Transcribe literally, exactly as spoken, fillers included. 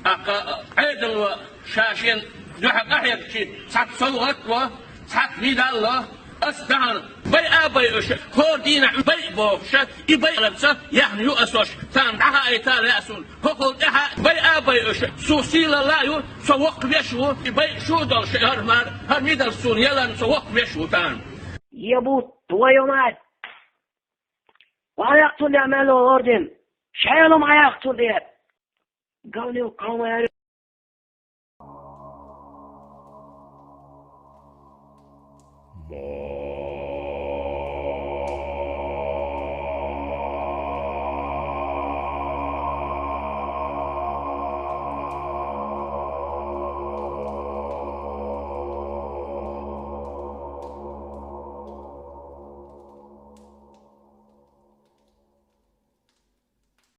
Аккха Ӏедало ша шен дуьхьа къахьегчи, цхьацца совгӀат а ло, цхьацца медаль а ло, ас даьхьна байа а байуш, хӀора дийнахьа байа бохуш, и байаларца яьхна ю ас уьш, царна дӀахаийта лаьа суна. ХӀокхул тӀаьхьа байа а байуш, суна сийлалла а ю, со воккхавеш а ву, и байа шу а долуш, хӀара мар-, хӀара медаль суна яларна со воккхавеш а ву царна. Ебу твою мать! Ма яхтур де мел орден! Шайла ма яхтур де! Говнюк, кхо ма яри.